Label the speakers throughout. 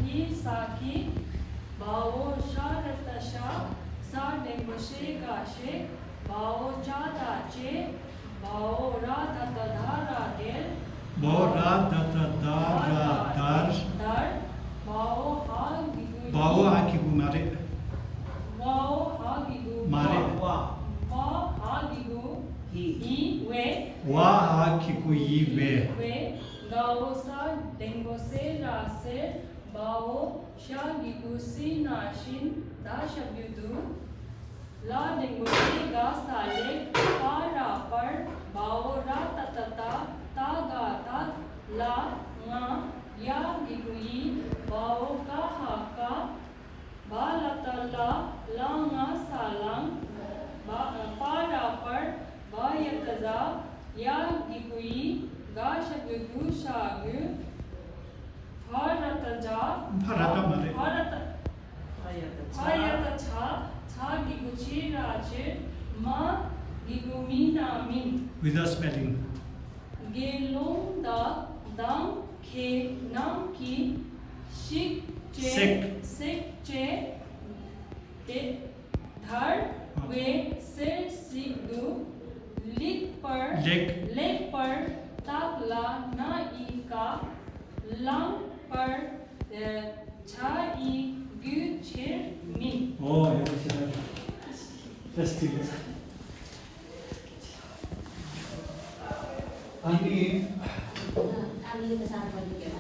Speaker 1: ही साकी बाओ शारतशा सा डेंगोशे गाशे बाओ चादाचे बाओ राधाधारादेल
Speaker 2: बाओ राधाधारादार
Speaker 1: dar बाओ हागिगु
Speaker 2: बाओ आकिगु मारे
Speaker 1: बाओ हागिगु
Speaker 2: मारे
Speaker 1: वा हागिगु ही वे
Speaker 2: वा आकिगु वे
Speaker 1: गाओ सा डेंगोसे रासे बाओ शागिगु सी नाशिन दाशब्युदु ला डेंगोसे गा साले पारा पर बाओ राततता तागा तात ला मा या गिगुई बाओ का हाका बालतला लांगा सालांग पारा पर बायतजा या गिगुई गा शब्दु शागु भारतजा भारत छा गिगुची राजे मा गिगुमीना मिन
Speaker 2: with the spelling
Speaker 1: गेलों दा दांग खे नाम की शिक चे धर वे सिर सिगु लेग पर ताकला ना ई का लंग पर छा ई गु छेर mean
Speaker 2: oh festival Ani
Speaker 3: pesan apa juga?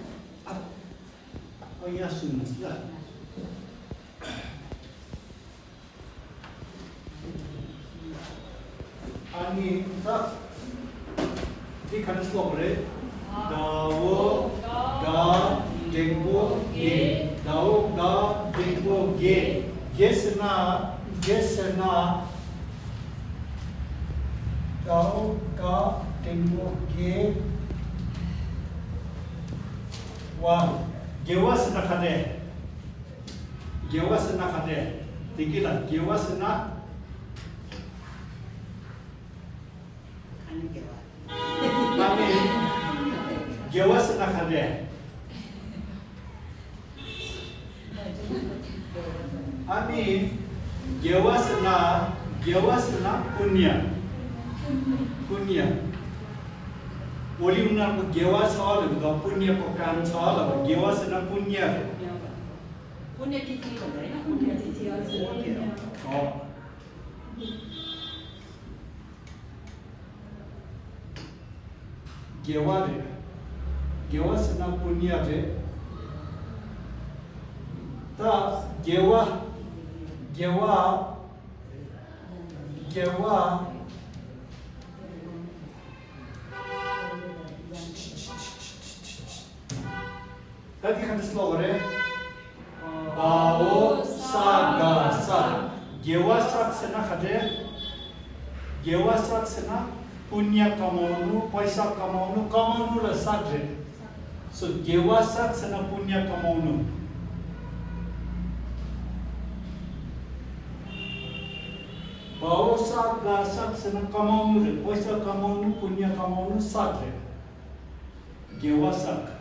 Speaker 2: Oh ya sudah. Ani tak di kan sekolah dawo ga dengbo ge dawo ga dengbo ge gesna dawo ga dengbo ge wah gewas na khade tinggilah gewas na kami gewas na khade ami gewas na punya Oli unar ko gewa saal ko punya ko kan saal ko gewa sena punya
Speaker 3: Punyatithi bhanda हैन पुण्यतिथि
Speaker 2: oh gewa sena punya re ta gewa Tadi kan slower bao saga sa gewa saksena khade gewa saksena punya kamaunu paisa kamaunu la sadre so gewa saksena punya kamaunu bao saga saksena kamaunu paisa kamaunu punya kamaunu sadre gewa sak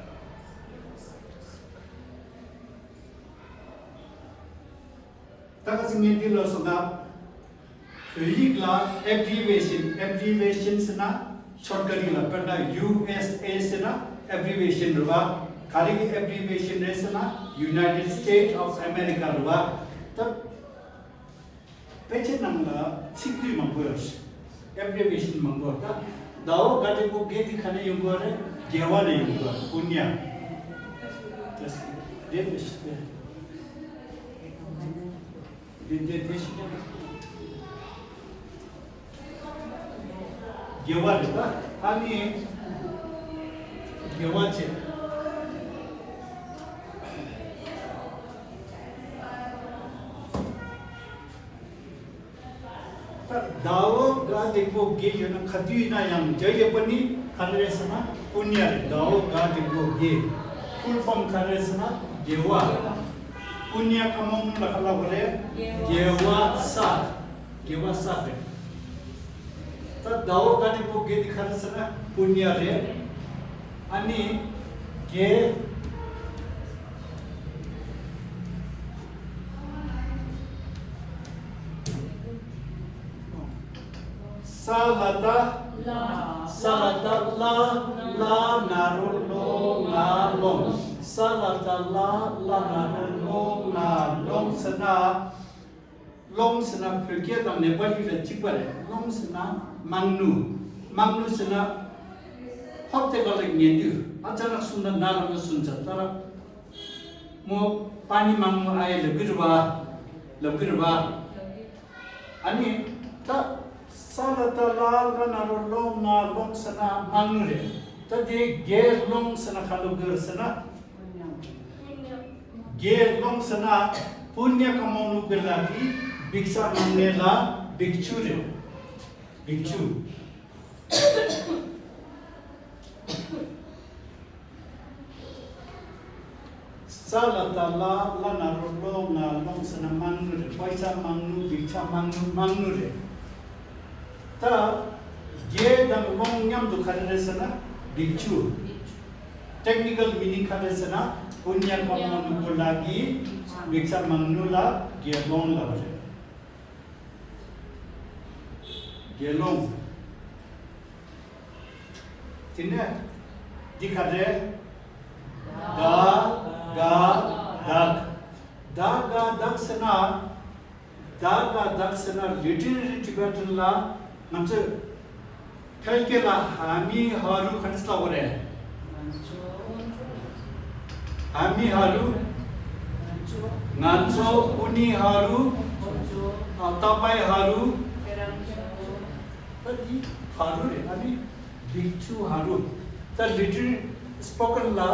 Speaker 2: Takas ngeti lo sona Rigla abbreviation sena shortcut la panda USA sena abbreviation ruwa khali ki abbreviation re sena United States of America ruwa tab peche namla sikri mangos abbreviation mangor ta dao gate ko geti khane yungore gewa ne yungor punya just this gewa da hani gewa che dawo ga dekbo ge yona khadi na yang jai pani khalresana punya dawo ga dekbo ge full form khalresana gewa punya kamong lakala bole gewa sa ta dawo ga dekbo ge dikhalresana punya re ani ge salata
Speaker 1: La.
Speaker 2: salata la la naru long na long salata la la naru long na long sana pergi tam Nepal juga cipar long sana mangnu sana hotte kalau nyendu acara sunda naram sunca tara mau pani mangmu ayah lebih ani tak salata la la naru long na long sana mangnu re tadi ger long sana kalau ger sana ger long sana punya kamu lagi biksa mangela bikchu salata la la naru long na long sana mangnu re paisa mangnu biksa mangnu re ta ge dang long nyam tu khare sana bikchu technical meaning khare sana punya kamu lagi biksa mangnu la ge long la bare ge long tinne dikhare dag sana literary Tibetan la namse khalke la हामी haru khansla gore हामी haru nganso uni haru tapai haru tadi haru re abi bikchu haru ta literary spoken la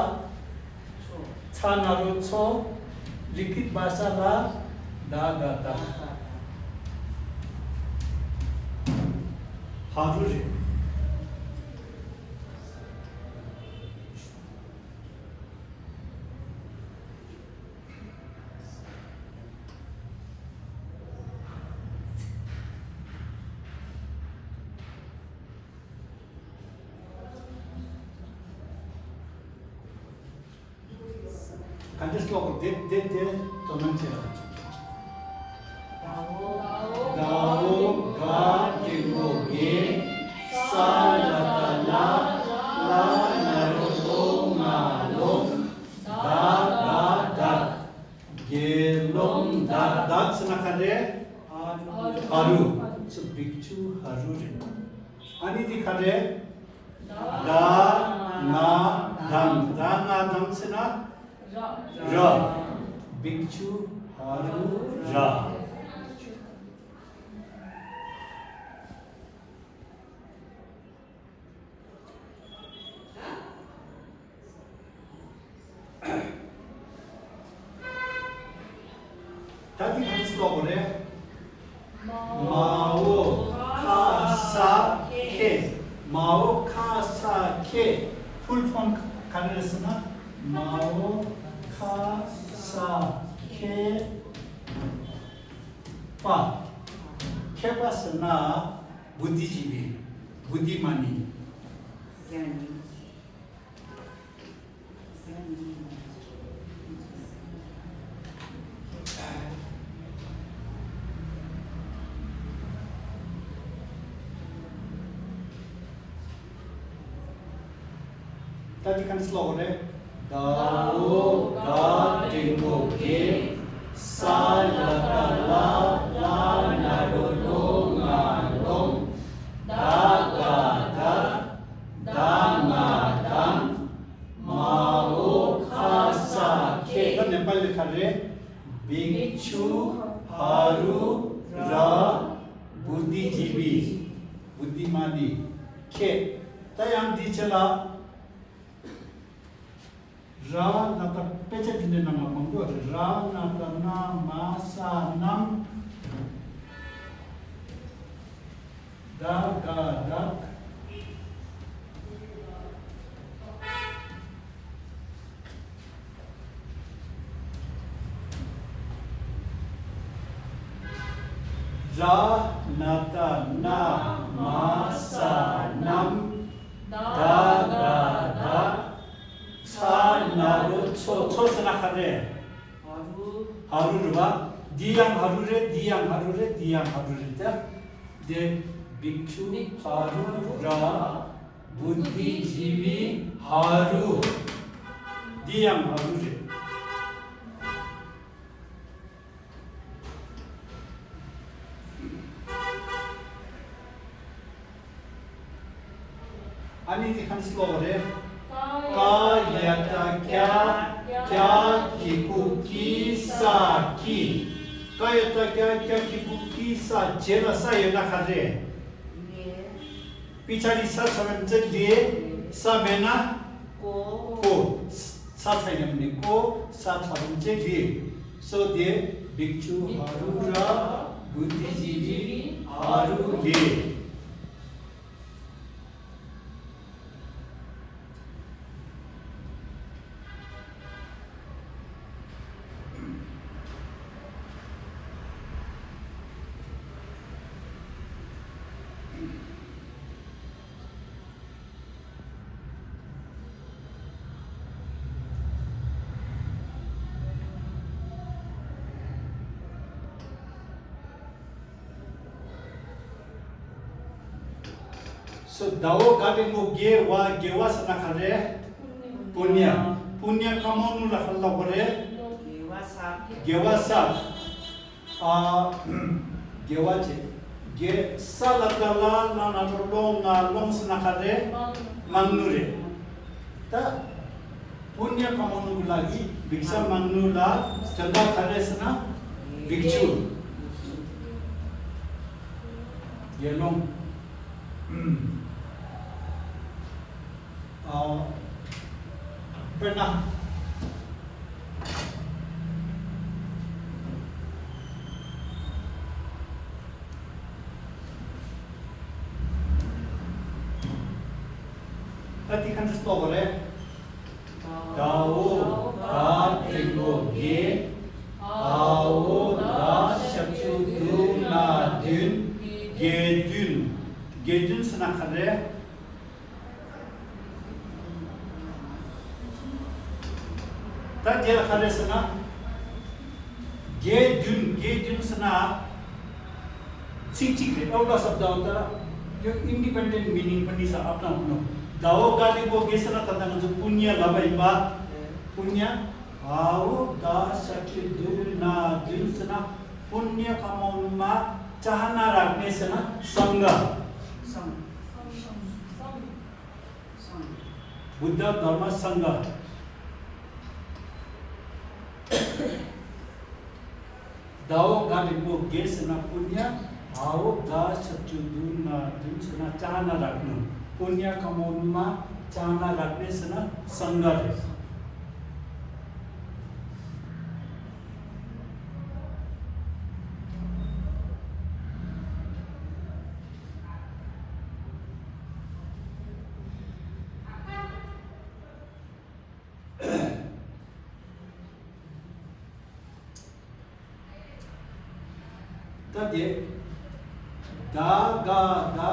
Speaker 2: छानारो छो लिखित भाषा ला दागाता हारू रे Kandes logo de toman cera. Dao ga tingo ge sa la la naru long na long da ge long da sana khade haru so bikchu haru re ani di khade da na dam sana ra bikchu haru ra tadi hadis logore mao kasa ke full form kanesna mao kasa ke pa kepasna buddhijivi buddhimani tadi kan slogan Dao ga tingo ge sa la naru long na long da dam mao khasa ke kan Nepal likha re bikchu haru ra buddhijivi buddhimani ke tayang di chala ra nata pecha dine nama manggo ra nata na masa nam da ga dak ra nata na masa nam da ga dak 나로 초선악하래 하루르바 디양 하루레 데 भिक्षु हारू र बुद्धिजीवी हारू दियाम हारू रे अनि देखन slow रे कायता क्या किकु किसा की कायता क्या किकु किसा जेला सा यो नखरे पिछाडी सा समेत लिए समेना को सा छैन भने को सा छ भने चाहिँ लिए सो दे भिक्षुहरू र बुद्धिजीवीहरूले So dawo gabe mo gewa sana khare punya kamonu la khalla bore gewa sa gewa che ge sala kala na na long sana khare manure ta punya kamonu lagi biksa manula chanda khare sana bikchu yelong pernah perhatikan slow boleh Dao da trigo ge ao da shakchu du na dun gedun sana khare ta jel khare sana gedun sana chik le एउटा शब्द होता यो independent meaning पनि छ आफ्नो आफ्नो दाओ गालीको गेसना तथा जो पुण्य लबाइबा पुण्य आओ दा शक्ति दुना दिलसना पुण्य कमाउनुमा चाहना राख्ने छन संग बुद्ध धर्म संग दाओ गालीको गेसना पुण्य आओ दा शक्ति दुना दिलसना चाहना राख्नु पुण्य कमाउनुमा चाहना राख्ने छन संग tadi da ga da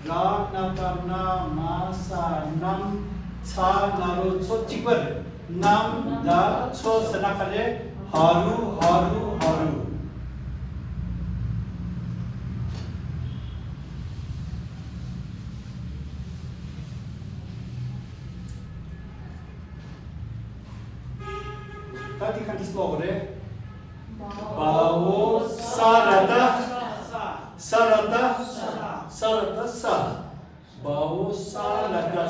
Speaker 2: ga na ta na ma sa nam cha na ro cho chikbar nam da cho sana kare haru tadi kan slow re bawo sarata sa bawo sarata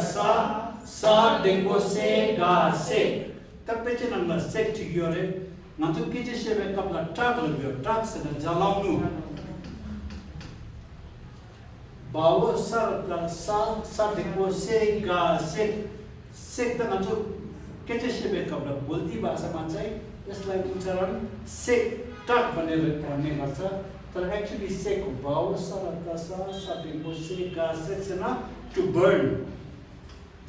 Speaker 2: sa dengo se ga se tapi cenang la sek tigiore nanti kije shebe kapla tak lebih tak sana jalaunu bawo sarata sa dengo se ga se sek ta nanti kije shebe kapla bolti bahasa mancai यसलाई उच्चारण सेक talk भनेर भन्ने गर्छ तर actually सेक हो बाउ सरका साटेको सेक गा सेक्सन टु बर्न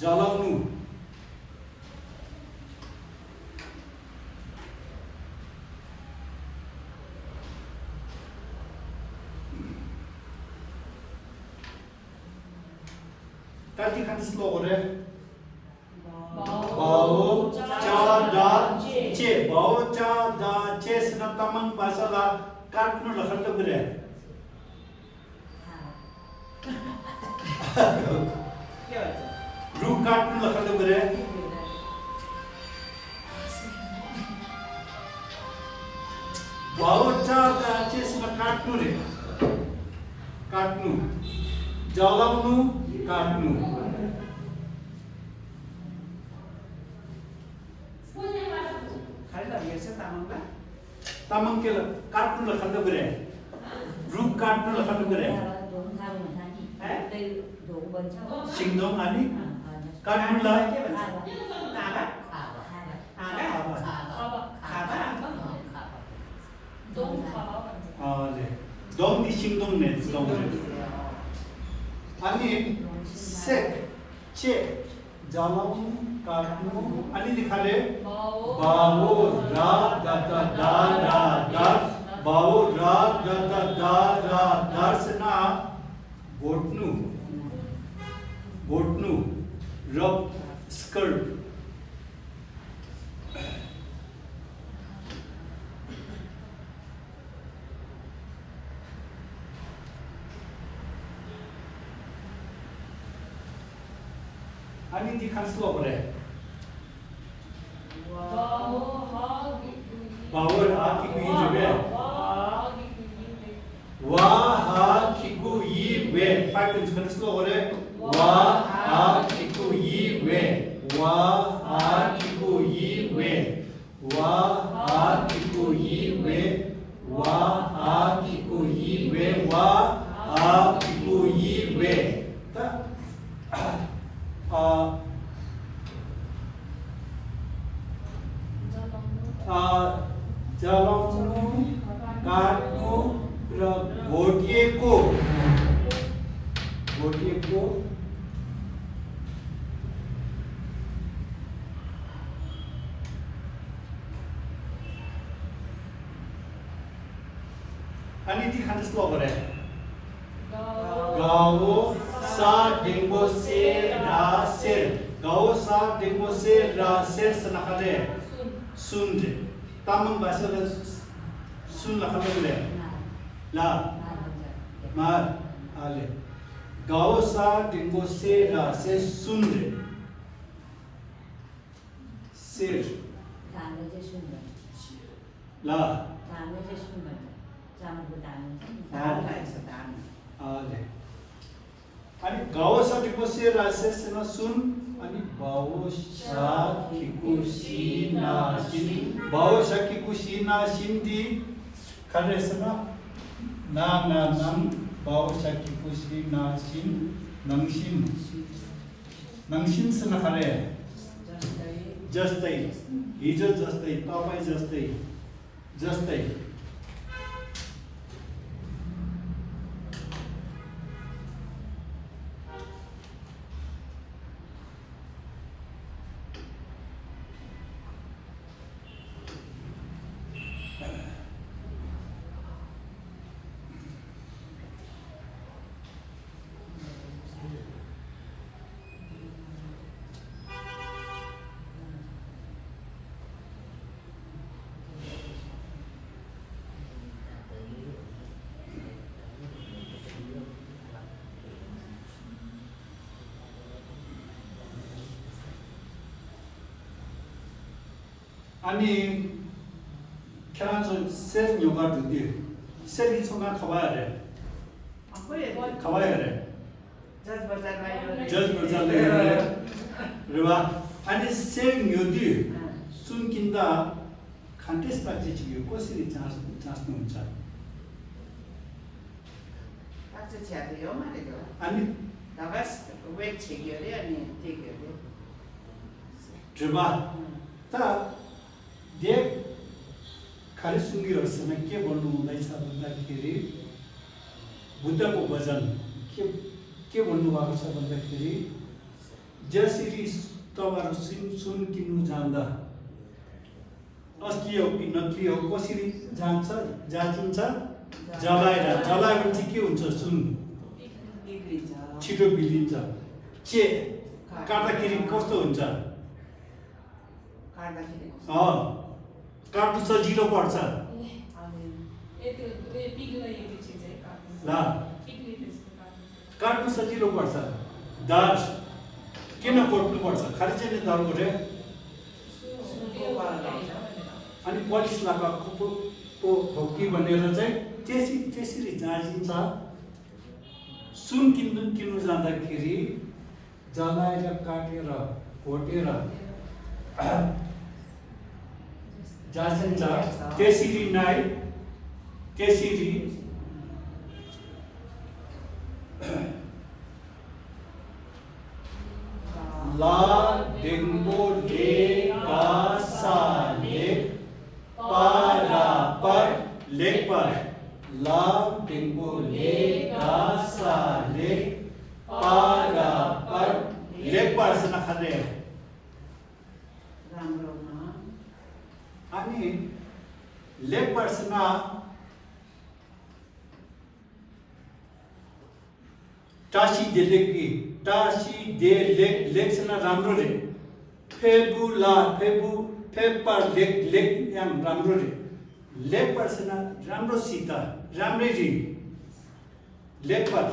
Speaker 2: जलाउनु कति खान स्लो हो रे बाउ चा दा चे बाउ चा दा चे सना तमंग भाषाला काट्नु लखन त गरे
Speaker 4: के भन्छ
Speaker 2: रुख काट्नु लखल्नु गरे बाउचा त्यसमा काट्नु रे काट्नु जलाउनु काट्नु
Speaker 4: खालि त हेर्छ तामाङलाई
Speaker 2: तामाङ के काट्नु लखल्नु गरे रुख काट्नु लखल्नु गरे
Speaker 3: Đúng thang mà thang gì? Đây đúng bên trong.
Speaker 2: सिङदोङ अनि
Speaker 3: À,
Speaker 2: काट्नुलाई
Speaker 4: के भन्छ तागा
Speaker 3: Khaba.
Speaker 4: तागा
Speaker 1: खाबा
Speaker 4: खाबा
Speaker 1: दोङ खाबा भन्छ
Speaker 2: ले दोङदी सिङदोङ ने दोङ अनि सेक चे जलाउनु काट्नु अनि दिखाले बाबो रा दा दा दा रा दा बाबो रा दा दा दा रा दर्शना बोट्नु रब स्कर्ट अनि दिखान्छु अब रे बावर आ की कुई जबे वा हा किकु यी वे फाइव टाइम्स खान्छु अब रे वा हा किकु यी वे वा हा किकु यी वे वा हा किकु यी वे वा हा किकु यी वे वा हा किकु यी वे त जलाउनु काट्नु र घोटिएको अनि ती खान्छु स्लो गरे गाओ सा डेंगो से रासेर गाओ सा डेंगो से रासेर सनखले सुन दे तामङ भाषाले सुन लखले ला मार आले गाओ सा डेंगो से रासेर सुन they Sher
Speaker 3: Thang nó sẽ xuống bệnh.
Speaker 2: ला
Speaker 3: Thang nó sẽ xuống bệnh. Trong cái thang
Speaker 4: दानलाई छ दान
Speaker 2: आले अनि गाओ सा डेंगो से रासेर सन सुन अनि बाओ सा किकुसी नासिन बाओ सा किकुसी नासिन दी खरेसना ना ना नम बाओ सा किकुसी नासिन नङसिन सना खरे
Speaker 4: जस्तै
Speaker 2: जस्तै हिजो जस्तै तपाई जस्तै अनि खेलान्छ सेल योगा दुदी सेल की छोगा खवाया रे
Speaker 4: जज बजारलाई
Speaker 2: जज बजारले रे रेवा अनि सेल योदी सुन किन्दा खान्टेस पाक्छ छियो कसरी चास्नु हुन्छ
Speaker 4: ताक्छ छ्याते हो मारेको
Speaker 2: अनि
Speaker 4: दगास वेट छेक्यो रे अनि टेक्यो रे
Speaker 2: रेवा त देख खाली सुँगीहरूसँग के भन्नु हुँदैछ भन्दाखेरि बुद्धको वचन के भन्नु भएको छ भन्दाखेरि जसरी तपाईँहरू सुन किन्नु जाँदा असली हो कि नकली हो कसरी जाँचिन्छ जलाएपछि के हुन्छ सुन
Speaker 4: बिग्रिन्छ
Speaker 2: छिटो बिग्रिन्छ काट्दाखेरि कस्तो हुन्छ
Speaker 4: काट्दाखेरि
Speaker 2: काट्नु सजिलो पर्छ
Speaker 4: अनि
Speaker 1: पिघ्लेको चिज है काट्नु
Speaker 2: ला
Speaker 1: पिघ्लेपछि काट्नु
Speaker 2: काट्नु सजिलो पर्छ दार किन कोट्नु पर्छ खाली चाहिँ दार कोटे अनि पलिस लगाएको को हो कि भनेर चाहिँ त्यसरी जाँचिन्छ सुन किन्नु जाँदाखेरि जलाएर काटेर घोटेर जाँचिन्छ त्यसरी नै त्यसरी ला डेंगो ले का सा लेख पारा पर लेख पर ला डेंगो ले का सा लेख पारा पर लेख पर से नखरे आणि लेख पर से ना टासी दे लेख से ना राम्रो रे फेबुला फेपर लेख याम राम्रो रे लेख पर से ना राम्रो सीता राम्रै री लेख पर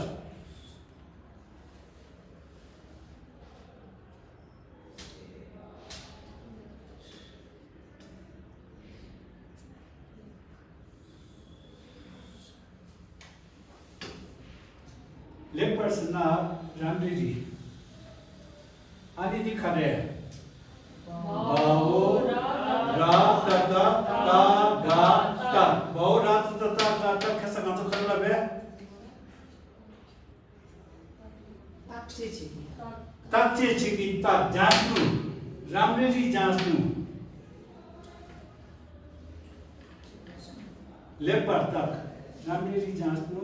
Speaker 2: लेख पर से ना राम्रै री अनि दिखारे बाओ रात ता ता गा ता बाओ रात ता ता गा ता कैसा गाना करला बे ताक्चे छिकी ता जान्नु राम्ररी जान्नु लेपर तक राम्ररी जान्नु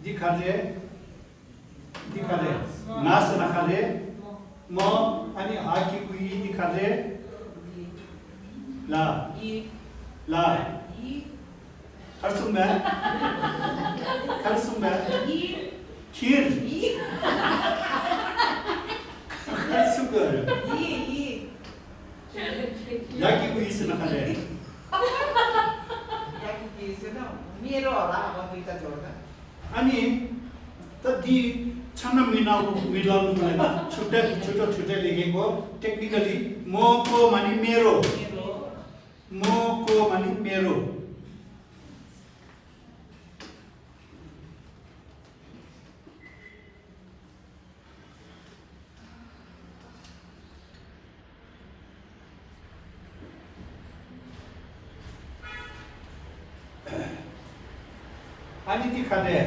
Speaker 2: दिखाले नास नखाले म अनि आकी कुई दिखाले ला खरसुंगा खीर खरसुंगा याकी कुई से नखाले
Speaker 4: मेरो होला अब दुईटा जोड्दा
Speaker 2: अनि त दी छन्न मिलाउनु पर्दैन छुट्टै लेखेको टेक्निकली मको माने मेरो मको माने मेरो अनि ती खाले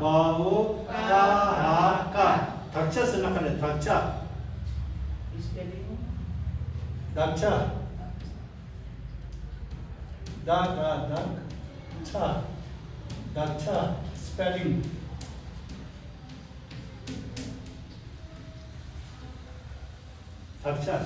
Speaker 2: बाबु का धक्चा से ना करे धक्चा धक्चा स्पेलिंग धक्चा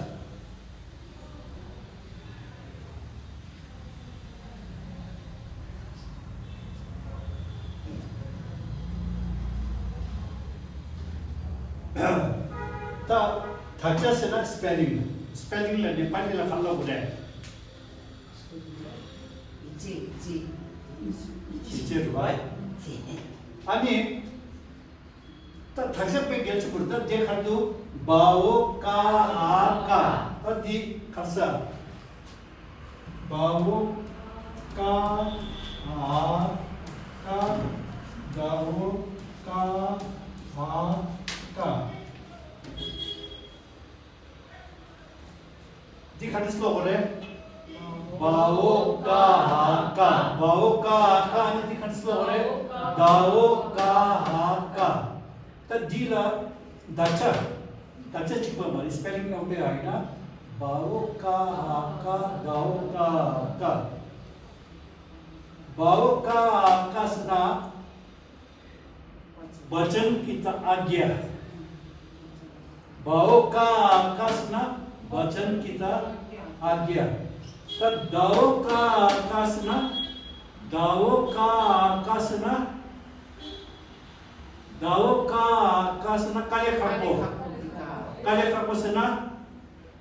Speaker 2: ता धक्चा से ना स्पेलिंग ले नेपाली ला खल्लो बुले
Speaker 4: जी
Speaker 2: भाई अनि त धक्चा पे गेल्छ पुरता देखार्दु बाओ का अदि खर्चा बाओ का गाओ का दिखाने स्लो बोले बाओ का आणि दिखाने स्लो बोले दाओ का त दिला दच्चा चिपा मारी स्पेलिंग एउटै हैन बाओ का दाओ का बाओ का सना वचन की त आज्ञा बाओ का सना वचन की त आज्ञा त दाओ का सना दाओ का आकाशना काले खाको सना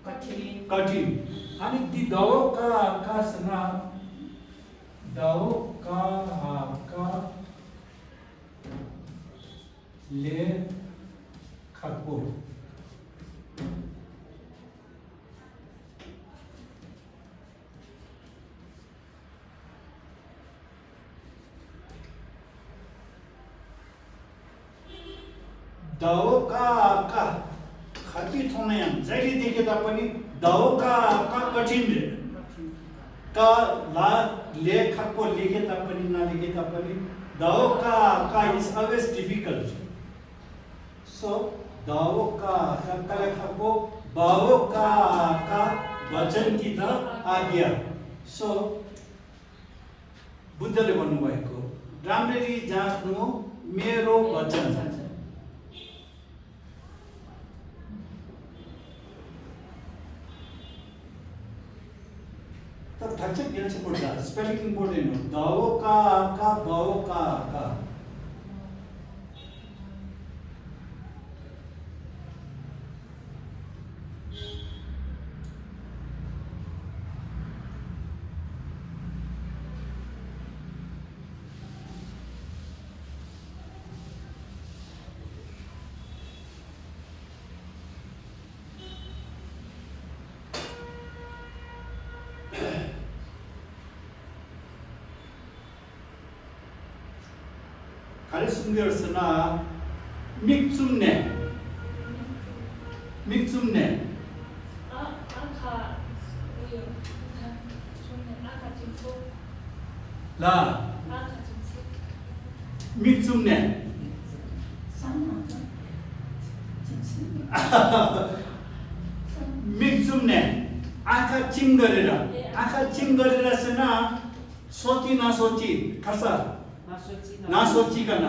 Speaker 2: कठिन आणि ती दाओ का आकाशना दाओ का आका ले खाको दाओ का आका खाती थोनयान जहिले देखे तापनि दाओ का आका कठिन रे का ला लेखा को लिखे तापनि ना लिखे तापनि दाओ का आका is always difficult so दाओ का आका लेखा को बाओ का आका वचन की त आज्ञा so बुद्धले भन्नुभएको राम्ररी जाँच्नु मेरो वचन तब थचक गेल छ पढ्दा स्पेलिङ इम्पोर्टेन्ट हो दाओ का आका बाओ का आका 가르침되었으나 믹숨네
Speaker 1: 아카 우유 좋네 아카 짐소
Speaker 2: 라
Speaker 1: 아카 짐소
Speaker 2: 믹숨네 믹숨네 아카 찡 गरेर आँखा चिम गरेर सेना सोची नसोची खसा नसोचिकन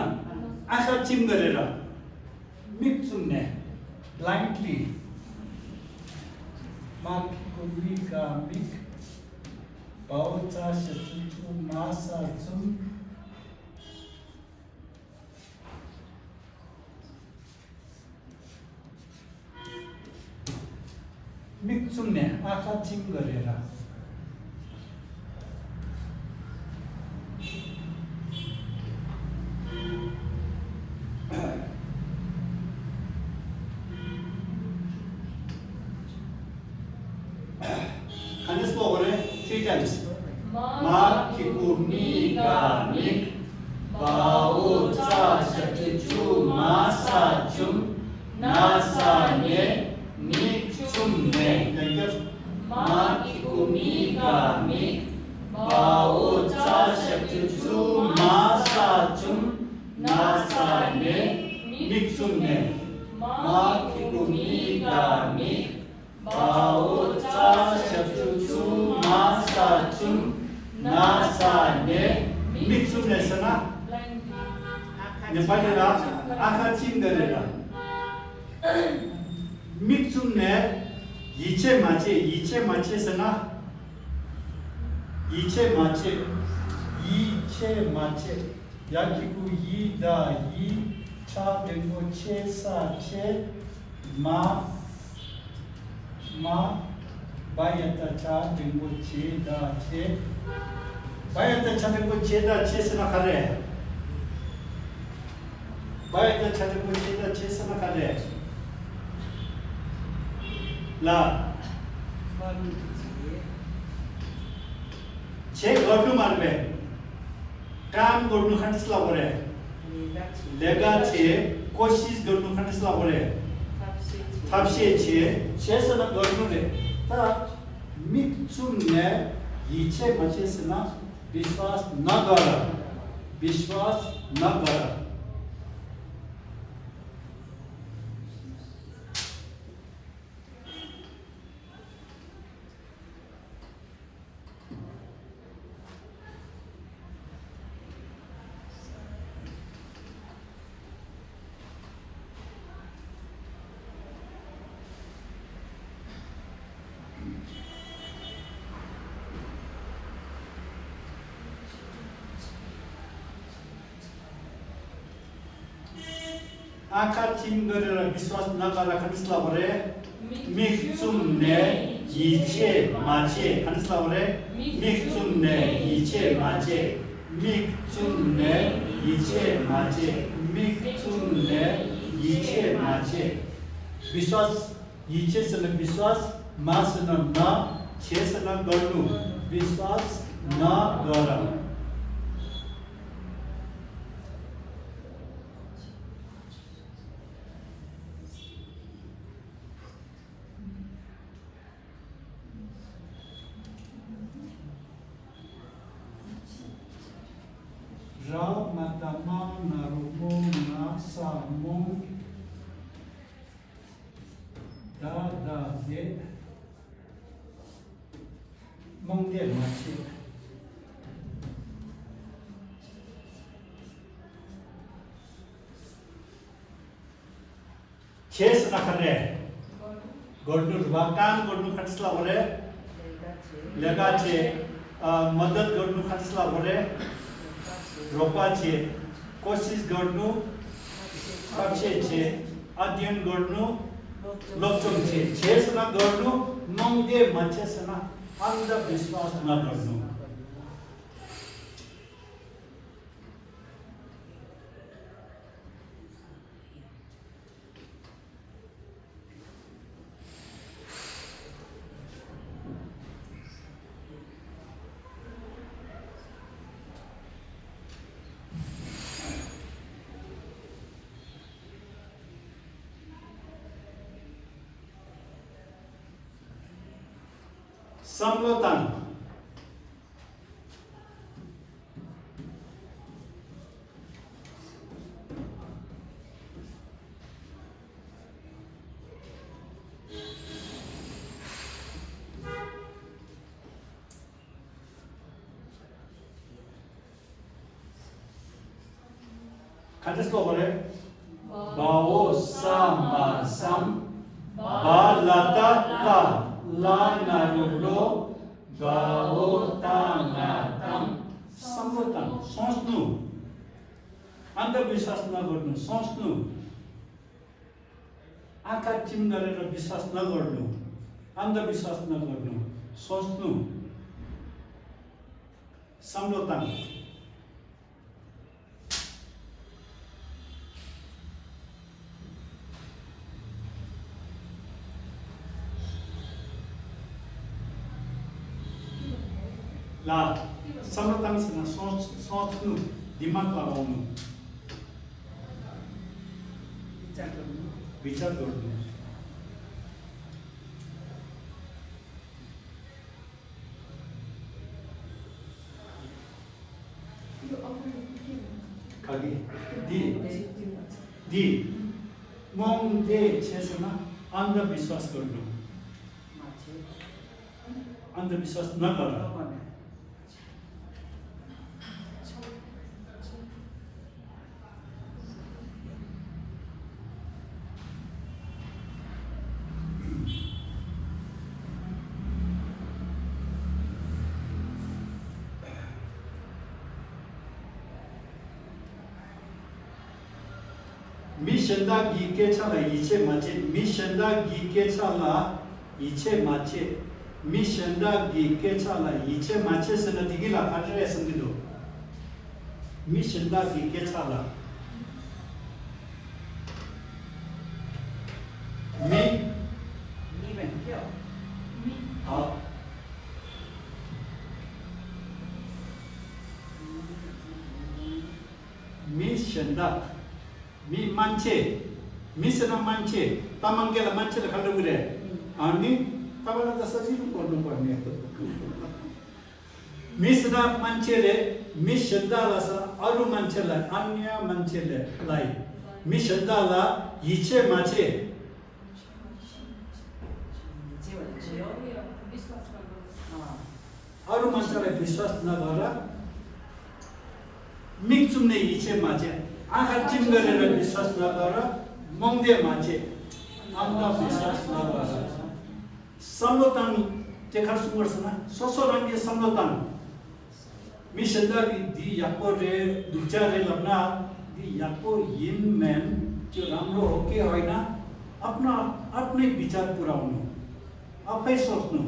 Speaker 2: आँखा चिम गरेर मिक सुन्ने ब्लाइन्डली मार्कीको मिका मिक बाउचा सचिको मासा जुम मिक सुन्ने आँखा चिम गरेर three times. Makikumiga mik bao cha shatichu masa chum nasa ne mik chum ne. Makikumiga mik bao cha shatichu masa chum nasa ne mik chum ne. Makikumiga mik bao cha shatichu मासा चुम NASA ने मिक्सुम ने सना नेपाली रा आँखा चिम गरेर मिक्सुम ने इचे माचे सना इचे माचे याकिकु यी दा यी चा देंगो चे सा चे मा बायता चा देंगो चे दा चे बायता चा देंगो चे दा चे सना करे बायता चा देंगो चे दा चे सना करे ला चे गर्नु मार्बे काम गर्नु खण्डसला गरे लेगा छे कोशिश गर्नु खण्डसला गरे थाप्से छे छेसना गर्नु रे ता मिक्सुम ने इचे मचेसना विश्वास न गर आँखा चिम गरेर विश्वास नगरेर खनिसला भरे मिक्चुमने इचे माचे खनिसला भरे मिक्चुमने इचे माचे मिक्चुमने इचे माचे मिक्चुमने इचे माचे विश्वास इचे सन विश्वास मासन न छेसन गर्नु विश्वास न गर Ra matama narumo na samo da da de mong de machi ches rakare godnu vakan godnu khatsla bole lega che madad godnu khatsla bole रोपा छे कोशिश गर्नु पक्षे छे अध्ययन गर्नु लोचन छे छेसना गर्नु मंगे मछेसना अंधविश्वास न गर्नु Samlotan Kandes ko bole bao sama sam ba lata la la narublo bao tamatam samlotan सोच्नु अंधविश्वास नगर्नु सोच्नु आँखा चिम गरेर विश्वास नगर्नु अंधविश्वास नगर्नु सोच्नु समलोतन ला समलोतनसँग सोच्नु दिमाग लगाउनु विचार गर्नु खाली दी मङ दे छेसमा अंधविश्वास गर्नु अंधविश्वास नगर 미션다 기계차라 이체 마체 미션다 기계차라 이체 마체 미션다 기계차라 이체 마체스는 디기라 가르에 섬기도 미션다 기계차라 미션다 मी मान्छे मिसना मान्छे तमंगेला मान्छेले खाल्नु गुरे अनि तपाईलाई त सजिलो पर्नु पर्ने मिसना मान्छेले मिस शब्दला अरु मान्छेलाई अन्य मान्छेलाई मिस शब्दला इच्छे माछे अरु मान्छेलाई विश्वास नगर मिक्चुम्ने इच्छे माछे आँखा चिम गरेर विश्वास नगर मङ्दे मान्छे अंधविश्वास नगर समलोतन तेखार सुंगरसना सोसोरंगे समलोतन मिशंदा की दी याको रे दुचा रे लबना दी याको यिन मैन त्यो राम्रो हो कि होइन आफ्नै विचार पुर्याउनु, आफै सोच्नु।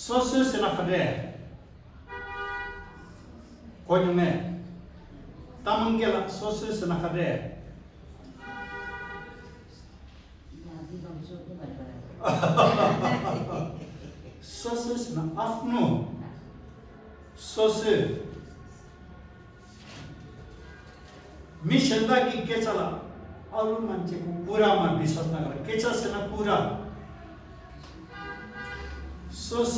Speaker 2: 소스 생각하래. 고용해. 담은 게 소스 생각하래.
Speaker 3: Nabi bangsa tu berapa?
Speaker 2: 소스 생각 afnu. 소스. मिशंदा की के चला और मान्छे को पूरा मा विश्वास नगर के चला पूरा सोस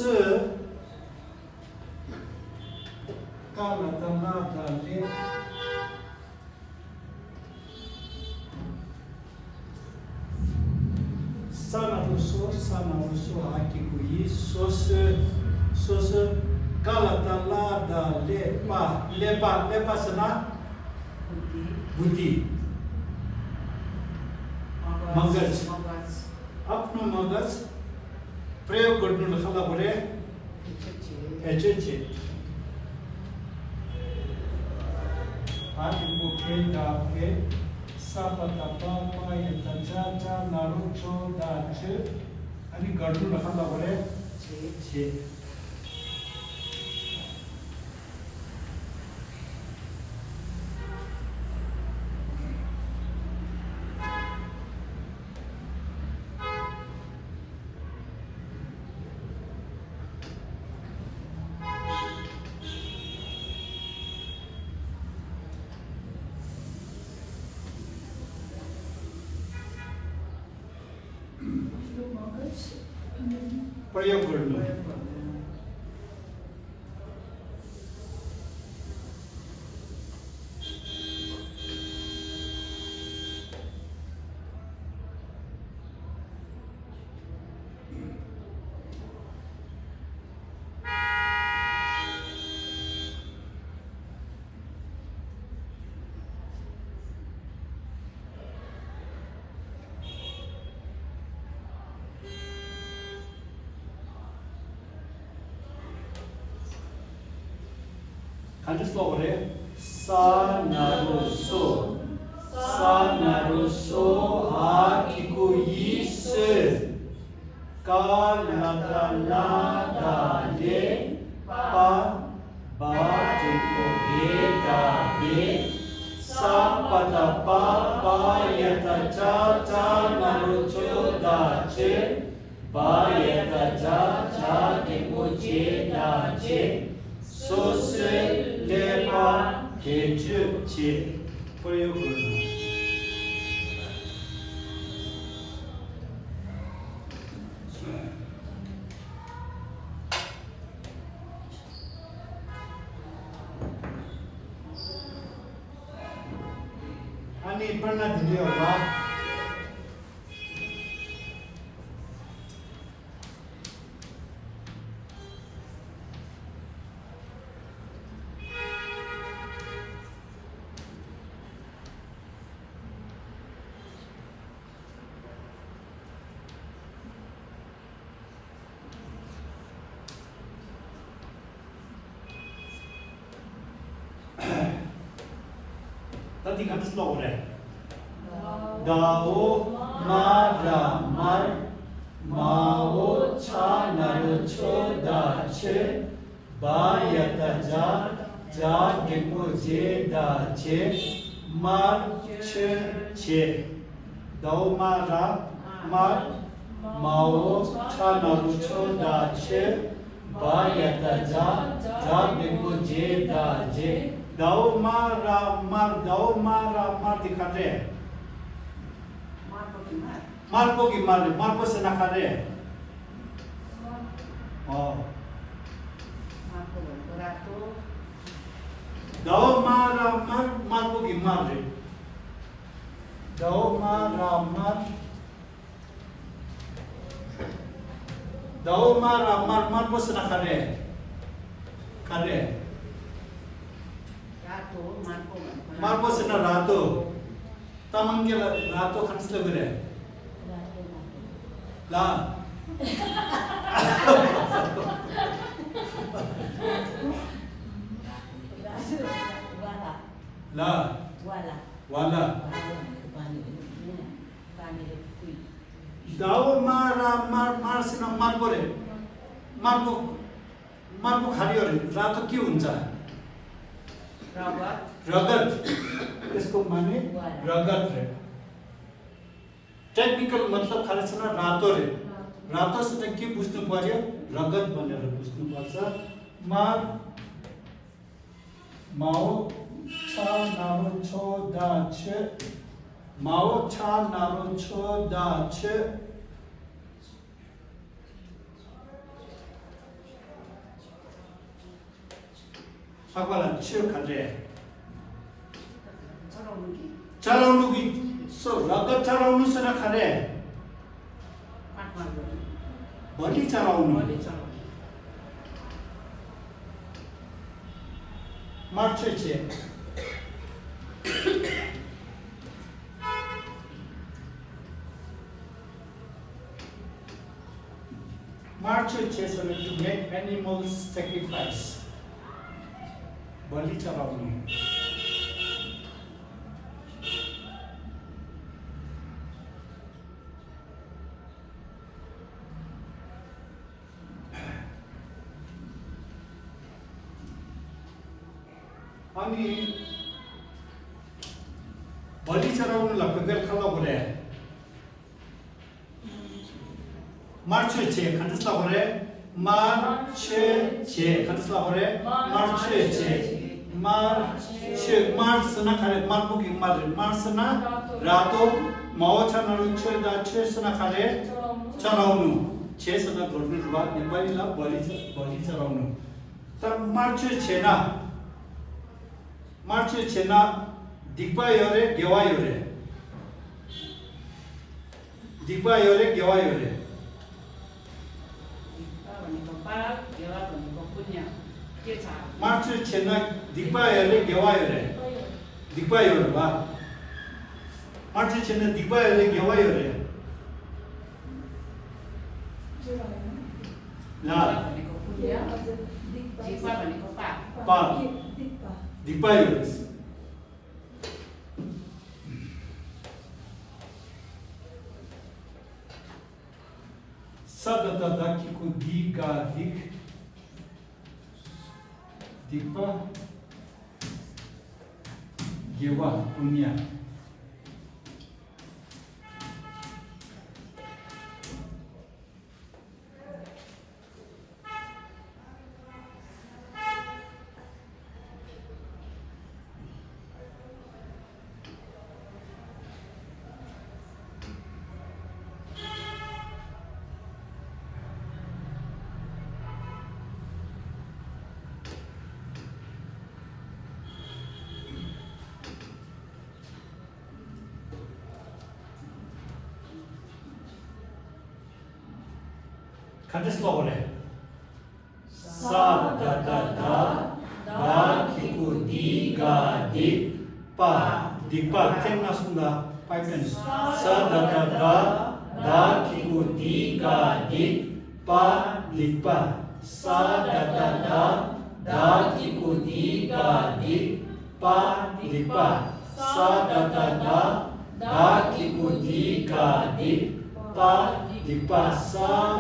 Speaker 2: काला तना डाले sana ruso haki kui सोस काला तना डाले लेपा सना बुद्धि मगज आफ्नो मगज प्रयोग गर्नु नखला परे एचेचे आदिको के दाके सापता पापा यता चाचा नारुचो दाच अनि गर्नु नखला परे छे प्रयोग गर्नु Kanjus lore sanaruso akiku yis kaladalada le pa ba jeko heta be sapata pa pa yata cha cha narucho da che ba yata cha cha jeko che da che Sose Lepa केचे प्रयोग गर्नु अनि प्रेरणा दिने होला Tadi kan slow re. Dao mara mar mao cha naru cho da che ba yata ja gepo je da che mar che dao mara mar mao cha naru cho da che ba yata ja gepo je da je Dao mara mar dikhare. Marco ki mar, Marco se nakhare. Oh.
Speaker 4: Marco berato.
Speaker 2: Dao mara mar, Marco ki mar. Dao mara दाओ मार पोसना खरे
Speaker 4: रातो Marco भन्छ
Speaker 2: मार पोसना रातो तमंगे रातो खंसले गरे ला ला वाला दाओ मार सिना मार परे मारको खाली रे रातो के हुन्छ रगत इसको माने रगत रे टेक्निकल मतलब खाली छ रातो रे रातो से के बुझ्नु पर्यो रगत भनेर बुझ्नु पर्छ मार माओ छा नारो छो दा छ माओ छा नारो छो दा छ अगला छ खले चलाउनु कि सो रगत चलाउनु छ न खले बलि चलाउनु मार्च छे March so to make animals sacrifice. बलि चलाउनु अनि बलि चलाउनु लगभग खला बोले मार्च छे खंडसला बोले मार्च छे खंडसला बोले मार्च छे मार्च सना खाले मार्को कि मार्च सना रातो माओ छनरु छे दा छे सना खाले चलाउनु छे सना गर्नु रुवा नेपालीला बलि चलाउनु त मार्च छेना दिक्पा योरे गेवा योरे मार्च छेना दिक्पा योरे गेवा योरे बा मार्च छेना दिक्पा योरे गेवा योरे ला पा दिक्पा योरे Sadada kiko diga dik dikpa gewa punya Kandes lore. Sa da kiku diga dikpa dikpa kenna sunda paipen. Sa da kiku diga dikpa dikpa. Sa da kiku diga dikpa dikpa. Sa da kiku diga dikpa dikpa sa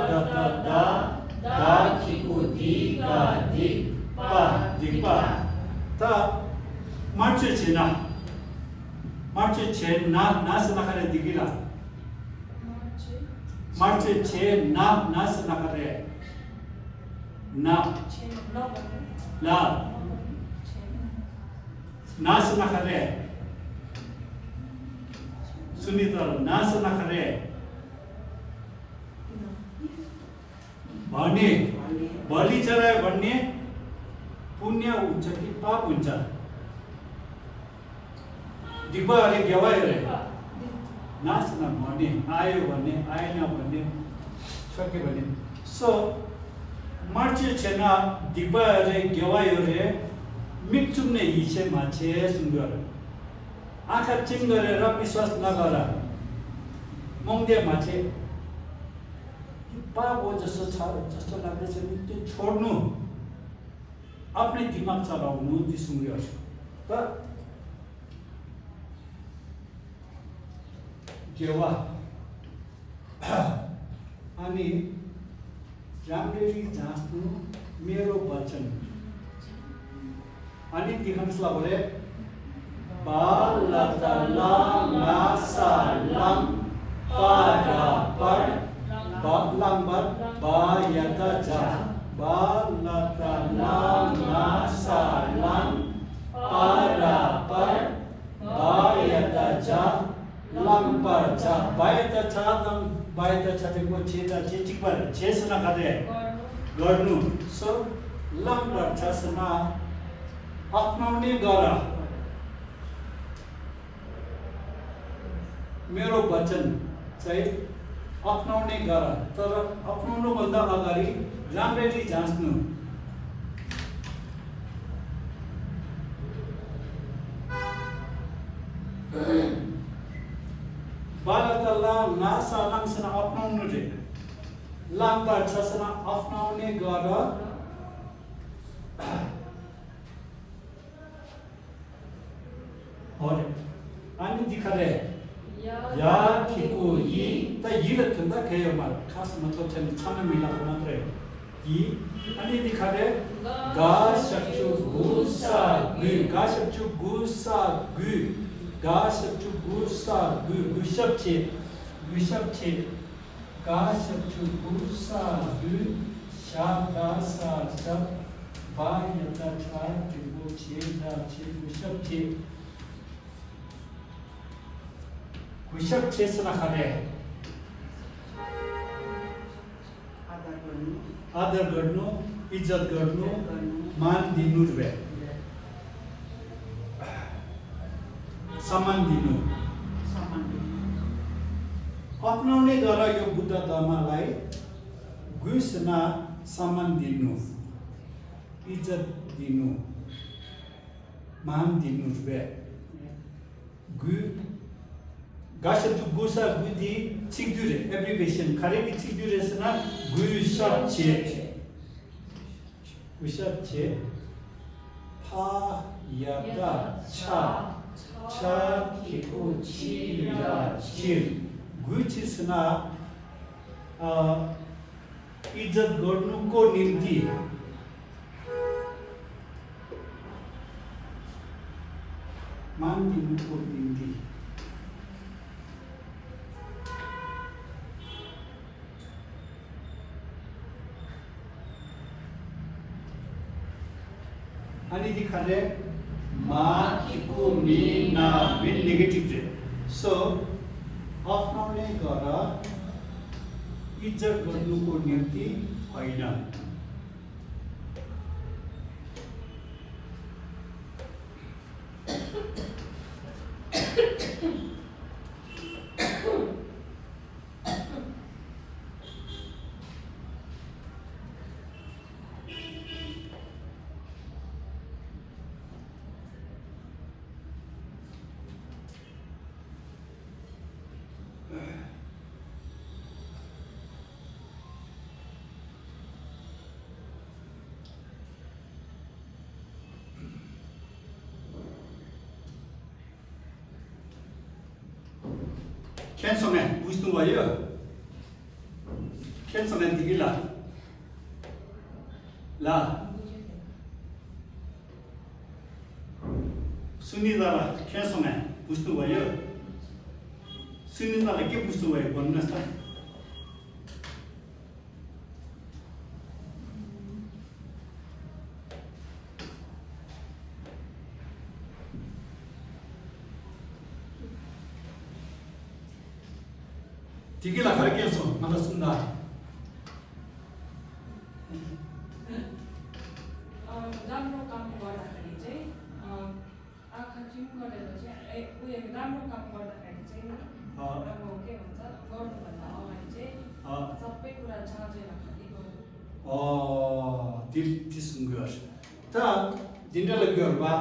Speaker 2: da kiku diga dikpa ta march chena na sana kare digila march chena na sana kare na la na sana kare sunita na sana kare भन्ने बलि चलायो भन्ने पुण्य हुन्छ कि पाप हुन्छ दिपाले गेवायो रे नाच्न भन्ने आयो भन्ने आएन भन्ने सक्यो भने So marche chena diba re gewa yore mikchumne iche mache sungur आँखा चिम गरेर विश्वास नगर मङ्दे माछे पापो जस्तो छ जस्तो लाग्दैछ नि त्यो छोड्नु आफ्नै दिमाग चलाउनु ती सुँग्रियोस् त गेवा अनि राम्ररी जाँच्नु मेरो वचन अनि दिखांसला बोले Balatalam nasalam parapar lambar bayata ja Balatalam nasalam parapar bayata ja lambar ja bayata cha teko cheta chechikbar chesna kade garnu so lambar chasna apnaउने गर मेरो वचन चाहिँ अपनाउने गर तर अपनाउनु भन्दा अगाडि राम्ररी जाँच्नु बालतल्ला नासालांसना अपनाउनु रे लाम्बा छसना अपनाउने गर और अनि दिखाले या किको ये त ये लथंदा कयो मार खास मतलब छ छन मिला मात्र है ये अनि दिखाले गा शक्चु गुसा गु गा शक्चु गुसा गु गा शक्चु गुसा गु गुशप छे गा शक्चु गुसा गु शा गा सा सब बा यता छा तिगो छे दा छे गुशप छे विशप चेसना खाने आदर गर्नु इज्जत गर्नु मान दिनु रे सम्मान दिनु अपनाउने गर यो बुद्ध धर्मलाई गुसना सम्मान दिनु इज्जत दिनु मान दिनु रे गु गाशप जो गुसा गुदी चिगदुरे एब्रिविएशन खारेकी चिगदुरे सना गुशप छे फा यादा छा किको छि या छिर गुछि सना इज्जत गर्नुको निम्ति मान दिनुको निम्ति अनि दिखाले मा किको मिना मिन नेगेटिभ रे सो अपनाउने गर इज्जत गर्नुको निम्ति हैन 캔성에 무슨 거예요? 캔성에 디길라 라 순이다라 캔성에 무슨 거예요? 순이다라 이게 무슨 거예요? 뭔가 디길라 가르쳐서 만났습니다.
Speaker 1: राम्रो काम गर्दाखेरि चाहिँ आँखा चिम गरेर चाहिँ उयो राम्रो काम गर्दाखेरि चाहिँ अब के भन्छ गर्नुभन्दा अगाडि चाहिँ सबै कुरा जाँचेर खालि गर्नु
Speaker 2: दिसुङ्गर त दिनले गरबा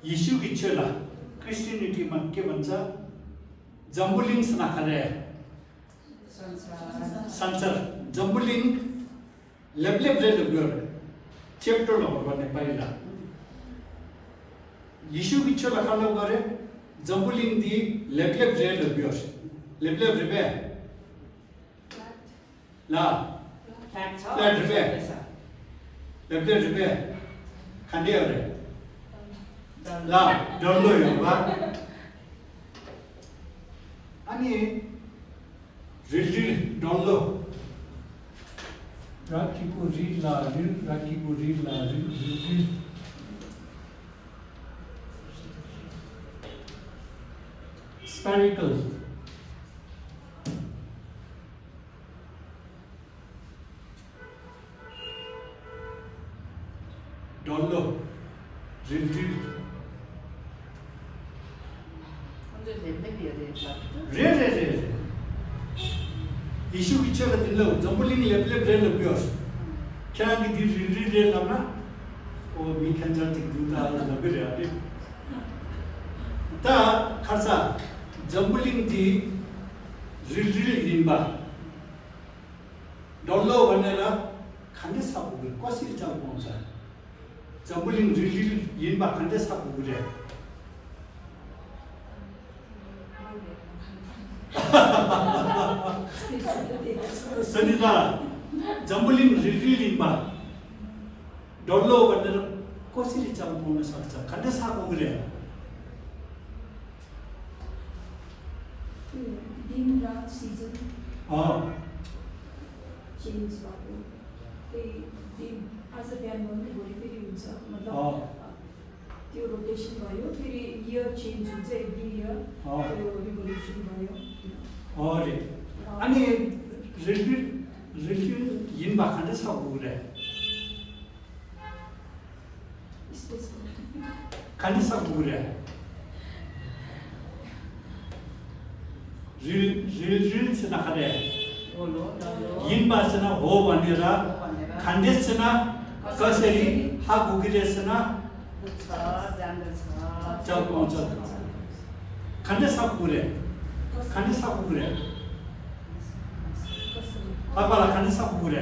Speaker 2: यीशु की छेला क्रिस्टियनिटी में के भन्छ जम्बुलिङ सनाखरे संसार जम्बुलिङ लेबलेब रेल गर चैप्टर लो गर्ने पहिला यीशु की छेला खालो गरे जम्बुलिङ दी लेबलेब रेल गर लेबलेब रेबे ला फ्ल्याट रेबे लेबलेब रेबे खान्दे अरे ला डल्लो योबा अनि रिल डल्लो राखीको रिल राखीको रिल spherical डल्लो रिल रे यीशु की छेला दिनलो जम्बुलिङ लेबलेब रेल बियोस क्या की दी रिल रेल लमा ओ मी खंजरतिक दुता लबरे अरे ता खर्चा जम्बुलिङ दी रिल दिनबा डल्लो भनेर खाने साबु कसरी चाल पाउँछ जम्बुलिङ रिल दिनबा खाने साबु गुरे सनिता जम्बुलिङ रिलिङमा डल्लो भनेर कसरी चाल पाउन सक्छ खाद्य साको गुरे
Speaker 5: दिन रात सिजन चेन्ज भएको त्यही दिन आज बिहान भन्नु भोलि फेरि हुन्छ मतलब त्यो रोटेसन भयो फेरि इयर चेन्ज हुन्छ एभ्री इयर त्यो रिभोल्युसन भयो
Speaker 2: अरे अनि रिल यिनबा खाने साको गुरे खाने साको गुरे रिल चाहिँ नखाने यिनबा चाहिँ हो भनेर खान्देस चाहिँ कसरी हा गुगिरेछ न चल पाउँछ खान्देस साको गुरे खाने साको गुरे पापाला खाने साको गुरे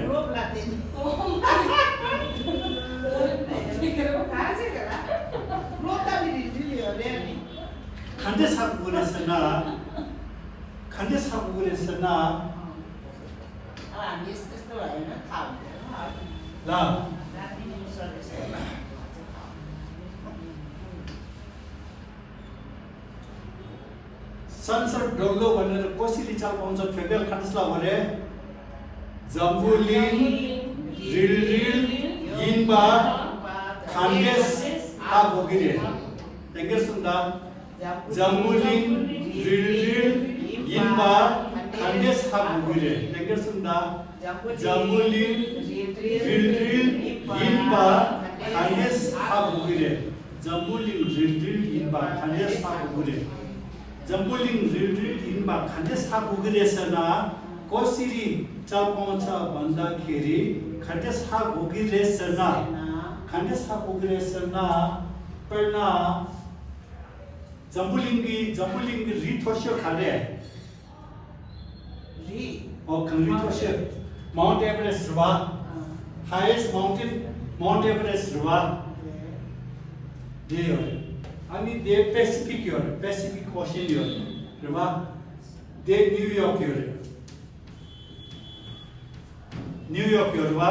Speaker 2: खाने साको गुरे सना खाने साको गुरे सना ला संसार डल्लो भनेर कसरी चाल पाउँछ फेबेल खान्सला भने जम्बुलिङ रिल यिनबा खान्देस आ भोगिरे तेंगे सुन्दा जम्बुलिङ रिल यिनबा खान्देस आ भोगिरे तेंगे सुन्दा जम्बुलिङ रिल यिनबा खान्देस आ भोगिरे जम्बुलिङ रिल यिनबा खान्देस आ भोगिरे जम्बुलिङ रिल यिनबा खान्देस आ भोगिरेसना कसरी चाल पाउँछ भन्दाखेरि खान्देस आ भोगिरेसना खान्देस आ भोगिरेसना पर्ना जम्बुलिङकी रिथोस्यो खाले रिथोस्यो माउन्ट एभरेस्ट रुवा हाईएस्ट माउन्टेन माउन्ट एभरेस्ट रुवा दे अनि दे पेसिफिक ओशन यो रुवा दे न्यूयॉर्क यो रुवा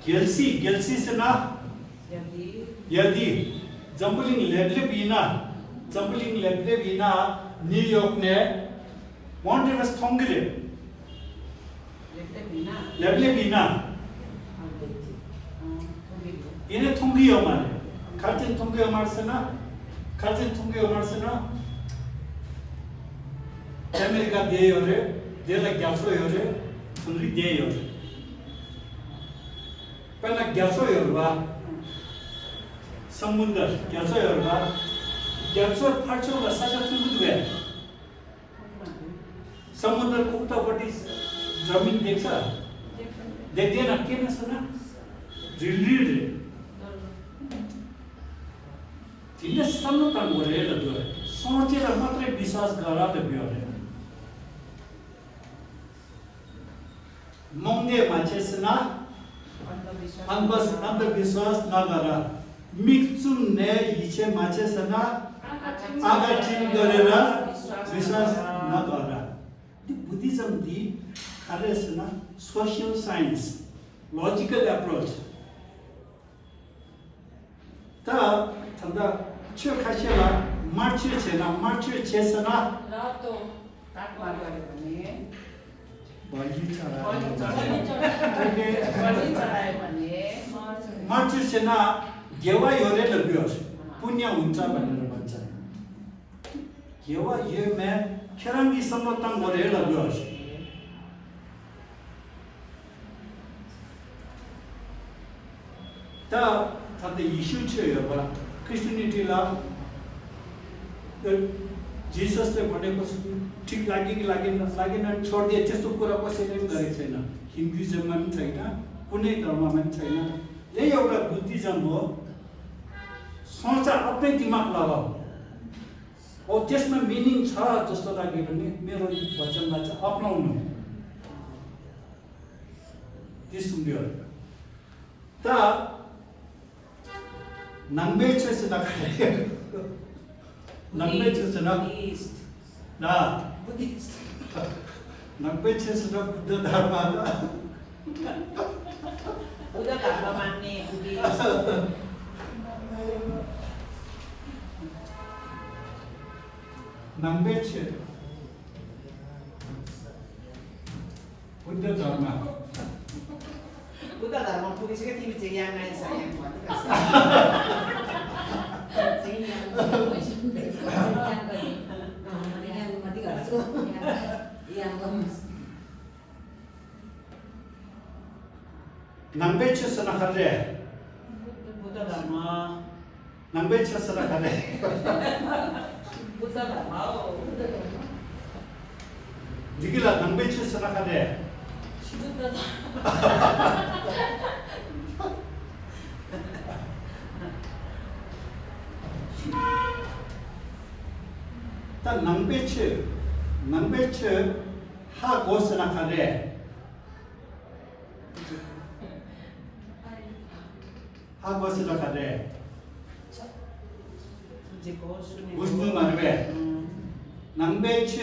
Speaker 2: गेल्सी से ना यदि जम्बुलिङ लेबले बिना न्यूयॉर्क ने माउंट एवरेस्ट थोंगिरे लेबले बिना इन्हें थोंगी हमारे खार्चन थोंगी हमारे से ना अमेरिका दे योरे दे लग गैसो योरे थोंगी दे योरे पहला गैसो योरबा समुद्र गैसो योरबा गैसो फाटो बसाचा थुगुदुए समुद्र को उतापट्टि जमीन देख्छ देख्दैन किन सुन रिलिड तिमीले सम्मतन गरेर गयो सोचेर मात्रै विश्वास गर त भयो मङ्गे मान्छेसँग अंधविश्वास नगर मिक्चुम ने इच्छे मान्छेसँग आँखा चिम गरेर विश्वास नगर त्यो बुद्धिज्म दि खारेसँग सोशल साइन्स लजिकल एप्रोच त थन्दा छ खासेला मार्च छेसँग
Speaker 1: रातो
Speaker 4: ताकमा गयो भने
Speaker 2: बलि चढायो
Speaker 4: भने
Speaker 2: मार्च छेन गेवा योरे लग्यो पुण्य हुन्छ भनेर भन्छ गेवा यो मे खेरङ्गी सम्मतन गरेर लग्यो त थन्दा इस्यु छ यो क्रिस्टियनिटीलाई जिससले भनेको ठिक लाग्यो कि लागेन छोडिदिए त्यस्तो कुरा कसैले पनि गरेको छैन हिन्दुइजममा पनि छैन कुनै धर्ममा पनि छैन यही एउटा बुद्धिज्म हो सोच आफ्नै दिमाग लगाऊ हो त्यसमा मिनिङ छ जस्तो लाग्यो भने मेरो वचनलाई चाहिँ अपनाउनु त्यस सुन्यो त नम्बे छ नब्बे छेसना ना नब्बे छेसना बुद्ध धर्म
Speaker 4: मान्ने
Speaker 2: नब्बे छे बुद्ध धर्म
Speaker 4: पुगिसक्यो तिमी चाहिँ यहाँ आइस
Speaker 2: नब्बे छेसना खरे
Speaker 4: बुद्ध धर्म
Speaker 2: नब्बे छेसना खरे
Speaker 4: बुद्ध धर्म
Speaker 2: दिगिला नब्बे छेसना खरे त नब्बे छ हा घोषणा करे हा घोषणा करे बुझ्नु मार्बे नब्बे छ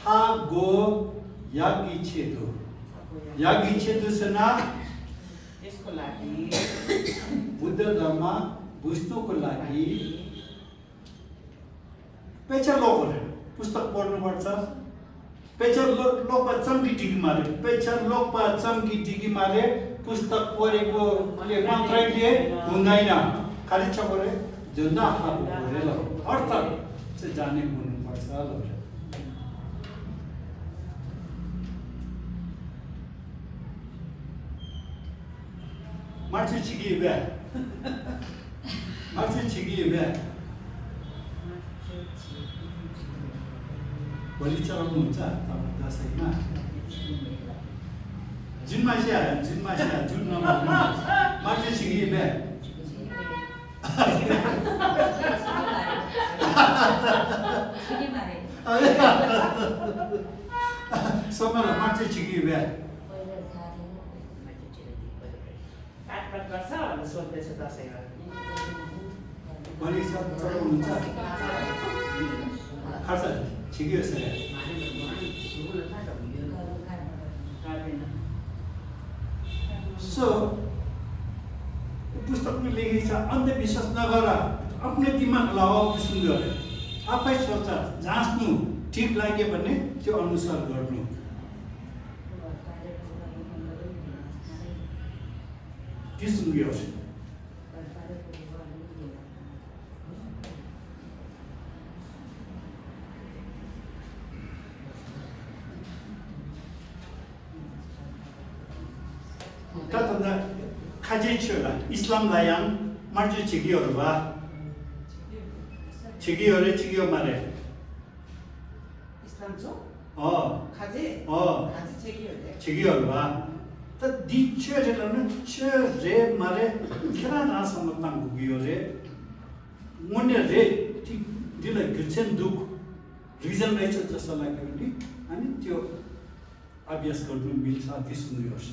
Speaker 2: हा गो यागी छेदु सेना
Speaker 4: यसको लागि
Speaker 2: बुद्ध धर्म बुझ्नुको लागि पेचर लोकले पुस्तक पढ्नुपर्छ पेचर लोकमा चम्की टिकी मारे पुस्तक पढेको मात्रैले हुँदैन खाली छ गरे जुन अर्थ चाहिँ जाने हुनुपर्छ मान्छे छिगिए बलि चढाउनुहुन्छ तपाईँ दसैँमा जुन मान्छे आयो जुन मान्छे छिगिए सबैलाई मान्छे छिगिए
Speaker 4: काटपाट गर्छ भनेर सोध्दैछ दसैँमा
Speaker 2: बलि चढाउनुहुन्छ खर्च छिगियो सर सो पुस्तक में लेखेको छ अन्धविश्वास नगर आफ्नै दिमाग लगाऊ सुन्दर आफै सोच जाँच्नु ठिक लाग्यो भने त्यो अनुसार गर्नु के सुन्यो तथा खाजे छोरा इस्लाम लायां मार्जु छिगियो बा छिगियो मारे
Speaker 4: इस्लाम छौ
Speaker 2: खाजे छिगियो बा त दि चेरेलन रे मारे खेरा रासम्म तांगुगियो रे मोने रे दिला गिर्छेन दुख रिजन रहेछ जस्तो लाग्यो नि अनि त्यो अभ्यास गर्नु मिल्छ दिस हुनुहोस्